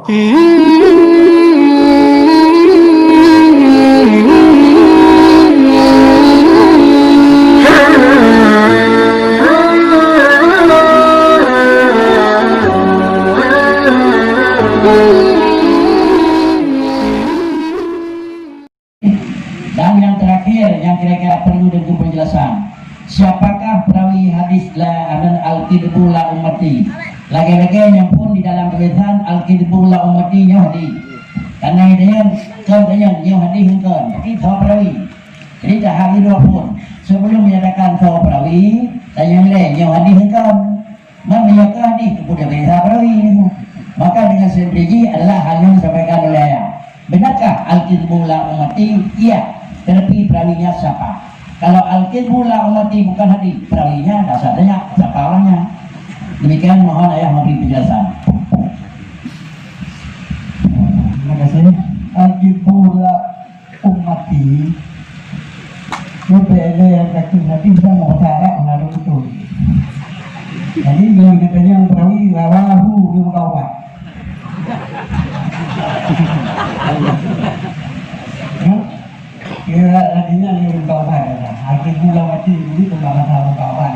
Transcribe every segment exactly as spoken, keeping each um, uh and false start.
Dan nyang terakhir, nyang kira-kira perlu deungon penjelasan. Siapakah perawi hadis la anan al-kidbu la ummati? Lagée-lagée nyang phon di dalam tulisan al-kidbu la ummati nyoe hadis. Karena itu nyan, kon nyan nyoe hadis kon, tapi dua perawi. Jadi dah hari dua phon. Sebelum menyatakan dua perawi, tanya nilai nyoe hadis kon. Man meunyoe ka hadis, kemudian beda perawi. Maka dengan sendiri adalah hal yang disampaikan oleh ayah. Benarkah al-kidbu la ummati? Iya. Tetapi perawinya siapa? Kalau al-kidbu la ummati bukan hadis, perawinya dah usah tanya siapa orangnya. Demikian, mohon ayah memberi penjelasan. Terima kasih. Al-kidbu la ummati, nyoe P L yang kaki Nabi dah mau bahasa Arab, baru betul. Jadi, nyoe katanya perawi rawahu di muka ubat. Ya? Kira tadinya ni muka ubat, ya. Hati mula mati, ini pun bahasa muka ubat.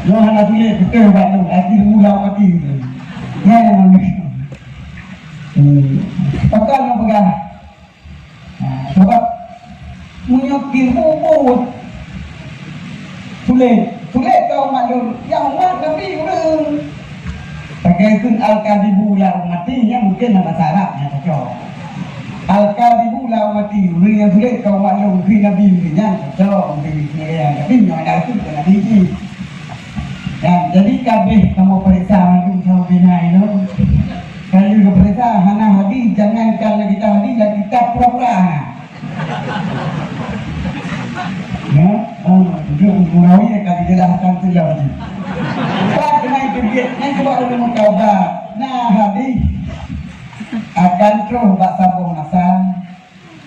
Nyoe hana tulis, betul, Pak, tu. Hati mula mati. Ya, ya, ya. Hmm. Pakon nyoe peugah. Ha, sabab meunyoe kidbu buet, sulet, sulet keu umat lôn, nyang umat Nabi ureueng. Pakai kheun al-kadibu la ummati, nyan mungken lam basa Arab nyang cocok. Al-kadibu la ummati, ureueng nyang sulet keu umat lôn, kheun Nabi, ureueng nyan cocok, mungken kheun Nabi, tapi nyoe hana kheun keu Nabi jih. Dan jadi kabeh kamoe peuriksa mandum saboh bina nyoe. Ka lheueh geupeuriksa hana hadis, jangankan lam kitab hadis, lam kitab pura-pura hana. Ya, oh, duduk Munawi ka dijelaskan tu lah hadis. Pak kena itu dia, yang sebab orang mutaubat. Nah, hadis akan terus bak saboh masa.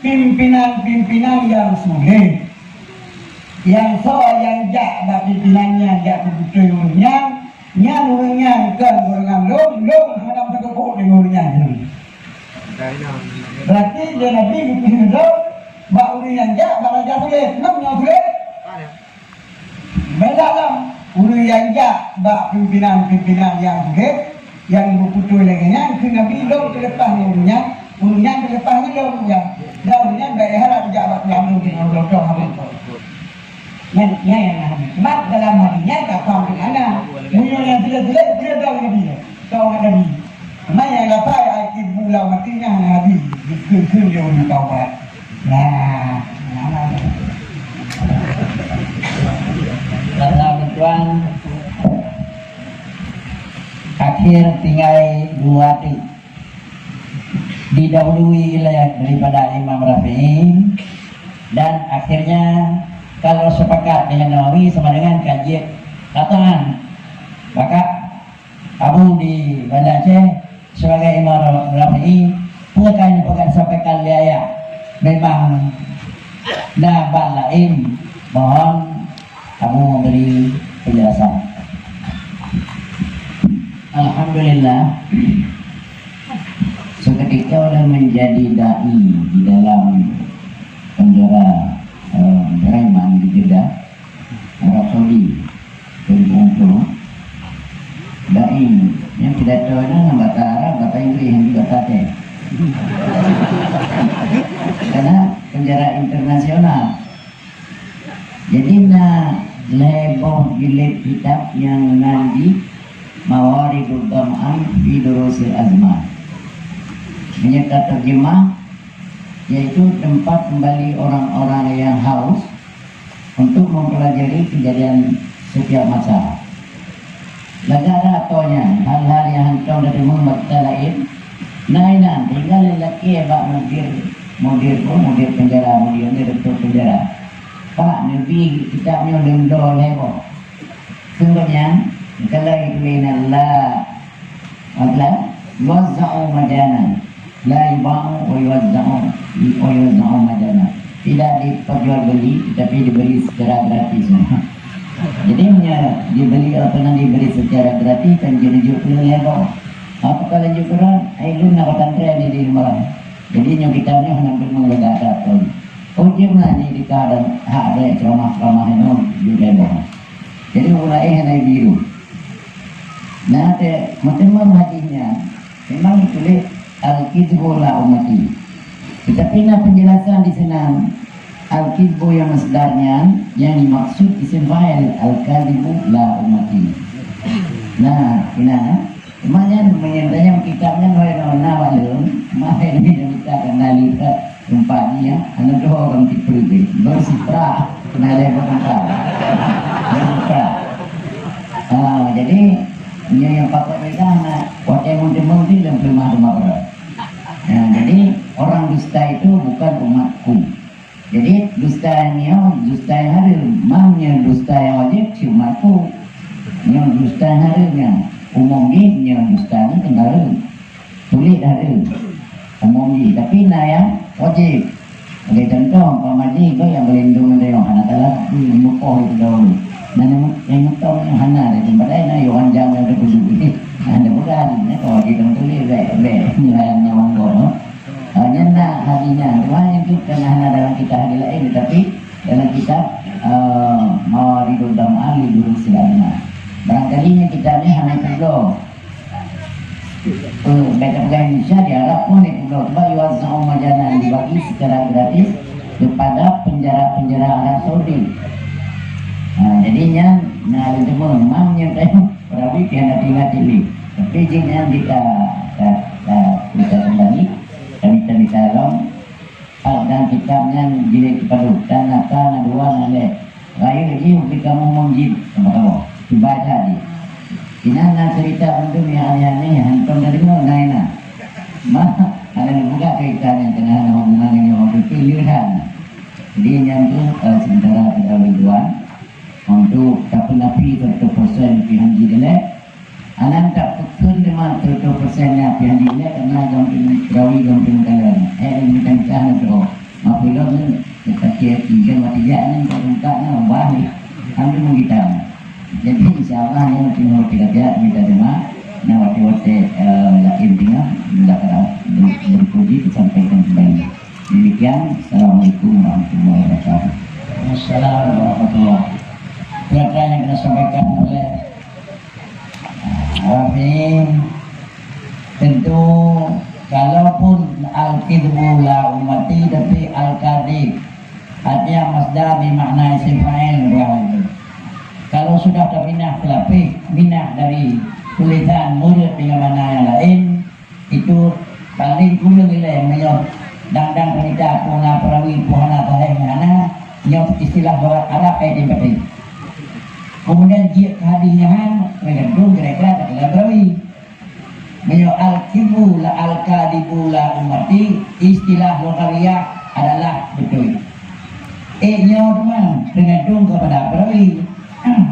Pimpinan-pimpinan nyang sulet, nyang soe nyang jak bak pimpinan nyan jak keu beutôi ureueng nyan, nyan ureueng nyan kon golongan lôn, lôn hana meuteupeu deungon ureueng nyan. Berarti dia Nabi geukheun lôn bak ureueng nyang jak bak raja sulet, ngon nyang sulet. Beda lom, ureueng nyang jak bak pimpinan-pimpinan nyang sulet, nyang beuputoh lagée nyan, kheun Nabi lôn teuleupah ngon ureueng nyan, ureueng nyan teuleupah ngon lôn, ya. Dan ureueng nyan bèk harab jak bak Tuhan lôn keu ngon lôn toh habéh. Nyan, nyan nyang na hadis. Sebab dalam hadis nyan ka paham keu ana. Meunyoe nyang sulet-sulet, sulet dong Nabi. Dong Nabi. Teuma nyang lapai al-kidbu la ummati nyan hana hadis. Dikheun-kheun lé ureueng taubat. Nah, nah, nah. Karena tuan, akhir tinggai dua detik. Didahului oleh daripada Imam Rafi'i, dan akhirnya kalau sepakat dengan Nawawi sama dengan kajian kataan. Maka Abu di Banda Aceh sebagai Imam Rafi'i, peue ka nyang peugah sampaikan lé ayah memang na bak laén, mohon Abu memberi penjelasan. Alhamdulillah, seketika oleh menjadi dai di dalam penjara, eh, Bremen di Jeddah, Arab Saudi, dua ribu empat belas. Dai, nyang pidato nyan bahasa Arab, bahasa Inggris, bahasa Aceh. Karena penjara internasional. Jadi na lhèe boh jilid kitab nyang nan jih Mawaridud Dhama'an fi Durusil Azman. Meunyoe tateurjeumah, yaitu tempat kembali orang-orang yang haus untuk mempelajari kejadian setiap masa. Lagak na atoe nyan, hal-hal nyang hántom teudeungoe bak gata laén, na inan tinggai lé lakèe bak mudir, mudir peue, mudir penjara, mudir nyan direktur penjara. "Pak, neubi kitab nyoe lôn bloe lhèe boh." Kheun gobnyan, "Keukalon geutuléh na la, apa, yuwazza'u majanan." La yuba'u wa yuwazza'u, wa yuwazza'u majana. Tidak diperjualbeli, tetapi diberi secara gratis. Jadi, meunyoe dibeli, apa nan diberi secara gratis, kan jeuet-jeuet peuleubeh boh. Apakah lanjut Quran? Ai lôn na pesantren di, di Lembang. Jadi nyoe kitab nyoe hana peurunoe lagak that kon. Oh, jeuet na ni dikah dan hak dek ceramah-ceramah nyoe di Lembang. Jadi ureueng laén hana biru. Nah, te meuteumé hadis nyan memang ditulis al-kizbu la ummati. Tetapi na penjelasan di sinan, al-kizbu yang masdar nyan yang dimaksud isim fa'il al-kazibu la ummati. Nah, ina na. Cuma nyan meunyoe tanyong kitab nyan wahai na, na bak lôn, cuma hai ni dah minta keunalan that teumpat ni ya, anu doh orang tipe deh. Bersipra, keunalan bukan kau. Bersipra. Ah, jadi nyoe nyang pakot mereka na watèe mun deungon di dalam rumah rumah orang. Nah, jadi orang dusta itu bukan umatku. Jadi dusta nyoe dusta nyang hareuem, mang nyoe dusta nyang wajéb cuma ku. Nyoe dusta nyang hareuem nyan umum jih, nyoe dusta nyoe teungoh hareuem. Tuléh hareuem umum jih, tapi na nyang wajéb. Lagèe contoh, umpama jih gob nyang meulindong nyoe hana galak, hmm, mukoh itu dahulu. Na nyang nyang mutong nyoe hana lagi, padahai na yoh ranjang nyang teupeue. Hana bukan, nyoe ka wajéb tuléh bèk, bèk nyoe nyang nyawang gob. Ha, nyan na hadis nyan. Cuma nyan tu bukan hana dalam kitab hadis laén, tetapi dalam kitab, eh, Mawaridud Dhama'an li Durusil Alimah. Barangkali nyan kitab ni hana peubloe. Eh, bèk tapeugah Indonesia, di Arab pun hana peubloe. Sebab yuwazza'u majanan, dibagi secara gratis kepada penjara-penjara Arab Saudi. Ha, jadi nyan na leuteumé, memang nyan tadi perawi pih hana tinggai tilik. Tapi jih nyan kita, kita, kita, kita kembali. Kami, kami tolong, ah, dan kitab nyan jilid sipadub, dan nyata na dua na lhèe. Rayeuk jih ubit kamoe meu'en jih, sama-sama. Cuba that jih. Inan na cerita bandum nyang aneh-aneh, hantom tadeungoe, na inan. Mah, hana neupeugah cerita nyan, keureuna hana hubungan ngon nyoe, tapi lé that. Jadi, nyan tu, eh, sementara kita berjuang untuk tapeunafi seratus persen pih han jih dilèe. Anan tapeukeun teuma seratus persen nyan pih han jih dilèe, karena gam pih rawi gam pih meukalan. Eh, meukalan hana teu'oh. Mapulon nyan, sakét hati, kan mati jak nyan, tak tungkat nyan, ubah ni. Ambil meugitam. Jadi, insya Allah, nyan pih meukalan jak, mita teuma. Nah, watèe-watèe, eh, yakin tinggal, dah kena ber-, berpuji, disampaikan kembali. Demikian, Assalamualaikum warahmatullahi wabarakatuh. Waalaikumsalam warahmatullahi. Kira-kira yang kena sampaikan oleh Rafi, tentu kalaupun al-kizbu la ummati, tapi al-kadhib, artinya masdar bi makna isim fa'il, bukan itu. Kalau sudah terpindah ke lapis, pindah dari tulisan murid dengan makna yang lain, itu paling kureueng ilèe meunyoe dang-dang peurintah peue na perawi peue hana sahih nyan hana, nyoe istilah bahasa Arab, eh, dipeuteueng. Kemudian jeuet keu hadis nyan, tergantung kira-kira teukeulon perawi. Meunyoe al-kizbu la, al-kadibu la ummati, istilah lughawiyah adalah beutôi. Eh, nyoe teuma teugantung kepada perawi.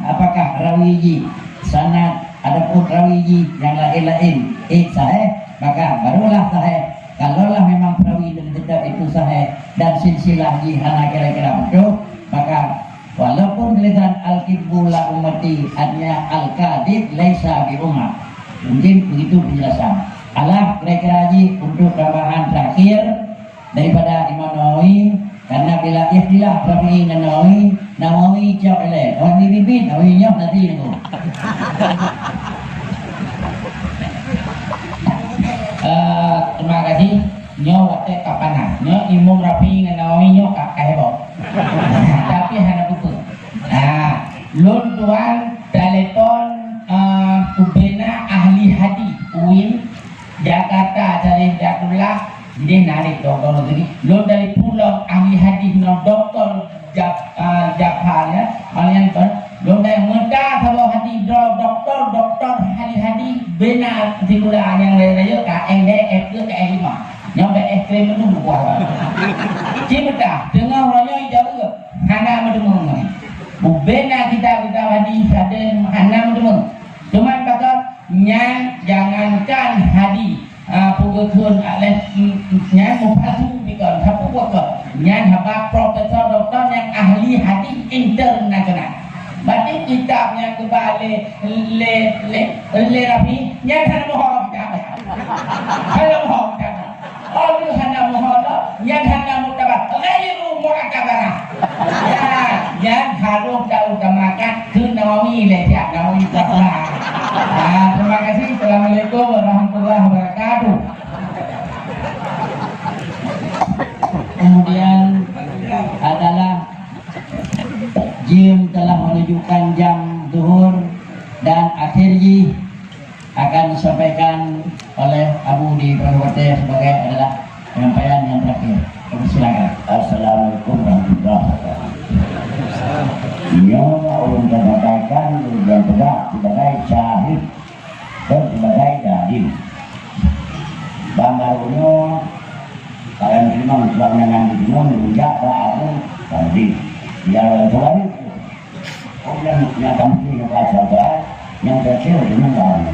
Apakah rawi jih sanad ataupun rawi jih nyang laén-laén, eh, sahih, maka barulah sahih. Kalaulah memang perawi dan tetap itu sahih dan silsilah jih hana kira-kira beutôi, maka walaupun tulisan al-kizbu la ummati, artinya al-kadhib laisa bi ummah. Mungkin begitu penjelasan. Alah, kira-kira jih untuk tambahan terakhir, daripada Imam Nawawi, karena bila ikhtilaf Syafi'i ngon Nawawi, Nawawi cok ilèe, Nawawi bibit, Nawawi nyoe nanti nunggu. Eh, terima kasih. Nyoe watèe ka panas. Nyoe Imam Syafi'i ngon Nawawi nyoe ka, ka heboh. Tapi hana peue-peue. Nah, lôn tuan telepon, eh, ubena ahli hadis, UIN, Jakarta, Syarif Hidayatullah, jideh na lé doktor tadi. Lôn dari pulang ahli hadis ngon doktor Jab-, ah, Jabhar, ya. Malian kan, lôn dari meuta saboh hadis do-, doktor, doktor ahli hadis bena sikula nyang raya-raya K N D F ke K N lima. Nyang K N lima tu buah. Cit meuta, teungoh uroe nyoe jaweueb, hana meuteumé. Ubena kitab-kitab hadis ada hana meuteumé. Cuman baka nyan jangankan hadis, ah, peue geukheun lé, mm, nyan mupalsu dikon, sapeue buet kon. Nyan haba profesor doktor nyang ahli hadis internasional. Berarti kitab nyang geuba lé, lé, lé, lé Rafi, nyan hana meuhoreumat kitab. Kalau ho, oh, tu hana muholo, nyan hana muktabar. Ghairu mu'tabarah. Ya, nyan harus tautamakan keu Nawawi lé, siap Nawawi. Ah, terima kasih. Assalamualaikum warahmatullahi wabarakatuh. Kemudian adalah jim telah menunjukkan jam zuhur dan akhir jih akan disampaikan oleh Abu di Pondok Bateh sebagai adalah penyampaian yang terakhir. Kami silakan. Assalamualaikum warahmatullahi wabarakatuh. Nyoe ulôn ka sampaikan, ulôn peugah sebagai syahid dan sebagai dalil. Ban baru nyoe, kalian terima surat undangan di sinoe, meunjak bak Abu Fadli. Ya, saudara. Orang yang kampung yang pasal, yang kecil dengan orang.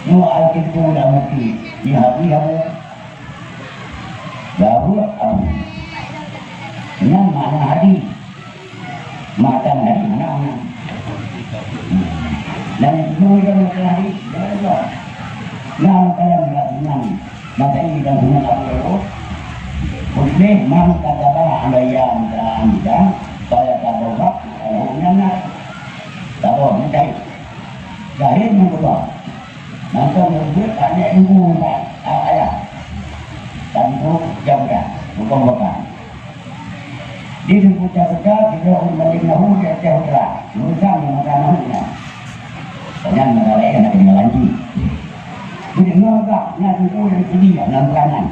Nyoe Alkitab dah mati, di hati kamu. Baru Abu. Nyan makna hadis. Matan hadis mana orang? Dan itu juga matan hadis. Nah, kalian nggak senang. Maka ini dan dengan Abu Dawud. Muslim man kadzaba alayya muta'ammidan, fala tabawwa maq'adahu minan nar. Tabawwa, ni jahit. Jahit mengubah. Maka murid banyak ilmu, Pak. Ah, ayah. Tentu jauh dah. Bukan-bukan. Di Teungku Caketa, kita ureueng maléng nahu di Aceh Utara. Luruskan di mata nahu nyan. Nyan mata laén ada di Melanji. Jadi, ngagak nyan Teungku dari Pidie, nyan peranan.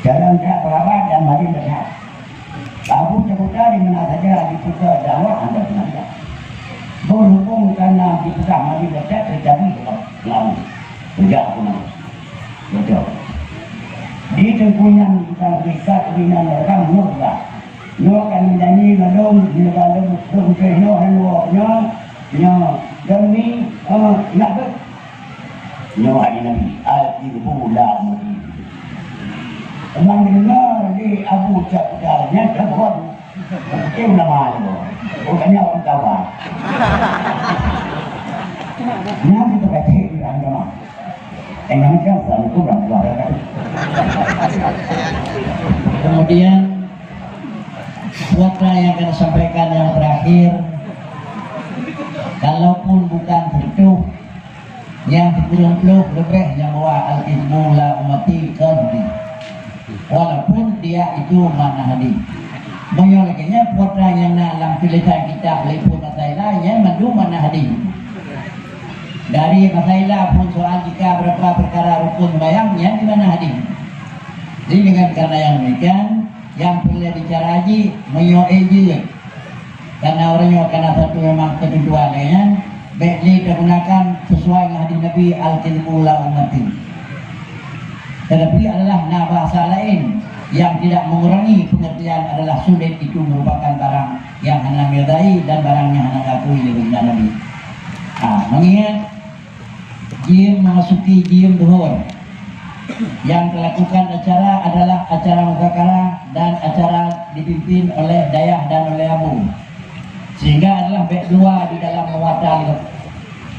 Jalan Terak Perawat dan Maling Besar. Abu Caketa di mana saja dibuka dakwah anda sengaja. Berhubung karena dibuka Maling Besar terjadi lama. Sejak aku nangis. Betul. Di Teungku nyan bukan ikat ringan orang murah. Nyoe kan menyanyi lalu, di lalu, dong teh nyoe, nyoe, nyoe, nyoe, demi, eh, nak ber-, nyoe hari Nabi, al-ilmu la mudi. Teman dengar di Abu Cakta, nyan dah buat. Mungkin nama ni, bukannya orang Jawa. Nyan kita baca di agama. Indonesia, Assalamualaikum warahmatullahi wabarakatuh. Kemudian, suara yang akan sampaikan yang terakhir, kalaupun bukan tujuh, yang sepuluh puluh lebih yang bawa al-ilmu la ummati qadri. Walaupun dia itu makna hadis. Meunyoe lagèe nyan, putra nyang na lam tulisan kitab lé phon Masailah, nyan mandum makna hadis. Dari Masailah phon soal jika berapa perkara rukun sembahyang, nyan di makna hadis. Jadi, dengan karena yang demikian, yang perlu bicara haji, meunyoe jeuet. Karena orang nyoe kana satu memang ketentuan, ya, kan? Bèk lé tagunakan sesuai ngon hadis Nabi, "Al-ilmu la ummati." Tetapi adalah na bahasa lain yang tidak mengurangi pengertian adalah sulit itu merupakan barang yang hana meudai dan barang yang hana diakui oleh umat Nabi. Ha, mengingat jim memasuki jim zuhur. Yang dilakukan acara adalah acara muzakarah dan acara dipimpin oleh dayah dan oleh abu. Sehingga adalah bèk dua di dalam muatan.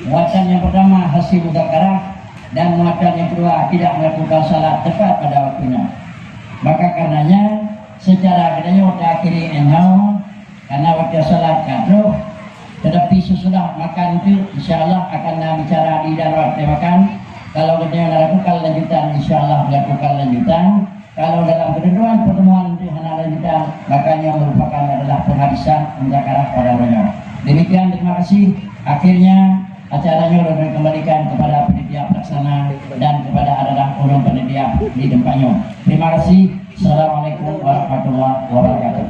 Muatan yang pertama hasil muzakarah dan muatan yang kedua tidak melakukan salat tepat pada waktunya. Maka karenanya, secara geutanyoe taakhiri enhau, karena waktu salat ka troh, tetapi sesudah makan tu, insya Allah akan na bicara di dalam waktu makan. Kalau geutanyoe na lakukan lanjutan, insya Allah lakukan lanjutan. Kalau dalam ketentuan pertemuan tu hana lanjutan, maka nyoe merupakan adalah penghabisan muzakarah pada uroe nyoe. Demikian, terima kasih. Akhirnya, acara nyoe lôn kembalikan kepada panitia pelaksana dan kepada anak-anak ulôn panitia di tempat nyoe. Terima kasih. Assalamualaikum warahmatullahi wabarakatuh.